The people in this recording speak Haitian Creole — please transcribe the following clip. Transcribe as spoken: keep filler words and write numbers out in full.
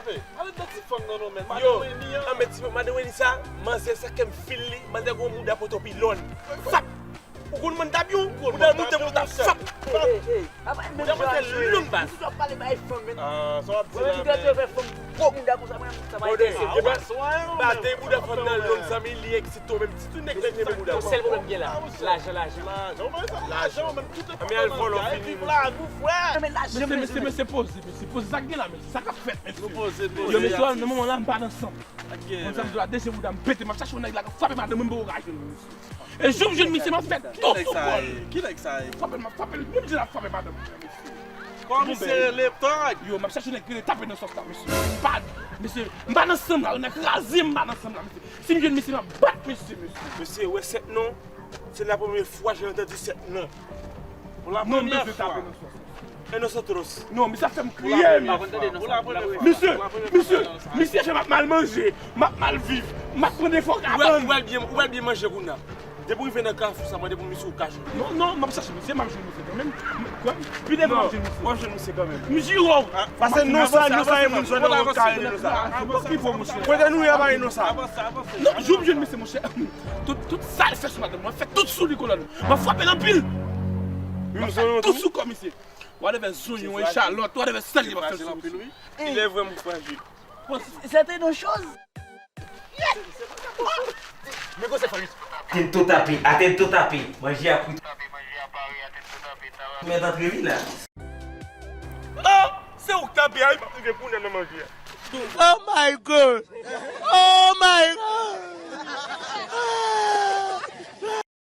Pale de ti fanm nan non, men. Yo, madan Wendy an. An, men ti madan Wendy sa, manzè sa kèm fil li, manzè gon mouda poto pilòn. Fap! Ou konn mann tab yo? Mouda moute mouda fap! Mouda manzè long baz. Ou pale bay fanm, men. Ah, sa w ap di la, men. Gwo mouda konsa, mwen, sa pa enterese m. Baz, de mouda fanm nan long, zanmi, li eksite w, menm ti tou nèg la, li renmen mouda. Sèl pwoblèm gen la, lajan, lajan. Lajan, lajan, menm tout. Anben al vòlò fini. Mesye, mesye, mesye, poze, mesye, poze sa k gen la, mesye. Sa k ap fèt, mesye? Yo, mesye, nan moman la, m pa nan sant. Konn sa m di la, dezyèm mouda m pete, m ap chache yon nèg la k ap frape madanm mwen, m poko ka jwenn li, mesye. E jou m jwenn misye, m ap fè tou sou kò l. Ki nèg sa ye? Frape l, m ap frape l, menm jan l ap frape madanm mwen, mesye. Kòman misye rele, tòg? Yo, m ap chache yon nèg ki rele tape nan sòs la, mesye. M pa, mesye, m pa nan sant la, nèg kraze m, m pa nan sant la, mesye. Si m jwenn misye, m ap bat misye, mesye. Mesye, wè sèt non, se la premye fwa j'ai entendu sèt non. Pou la premye fwa. E nosotros. Non, misye ap fè m kriye, mesye. Misye, misye, misye fè m ap mal manje, m ap mal viv, m ap pran defo kabann. Ou wè l byen, ou wè l byen manje kounye a. Depi w rive nan kafou sa, mande pou misye ou ka jwenn. Non, non, m ap chache misye, m ap jwenn misye kanmenm. Pi devan m ap jwenn misye. W ap jwenn misye kanmenm. M jire w. Pase non sa, non sa, e moun sa, non, ou ka rele non sa. Kote nou ye, pa non sa. Non, jou m jwenn misye, monchè. Tout, tout sa l fè sou madanm mwen, fè tout sou li kolòn. M ap frape l anpil. M ap fè tout sou kò misye. Whatever zonyon, echalòt, whatever sèl li, m ap fè l sou misye. Il est vraiment fragile. Bon, c'était une chose. Atento tape, atento tape, manje a kwit. Mèt antre wi la. Ah, se ou k tape a, li p ap rive pou nan manje a. Oh my God! Oh my God!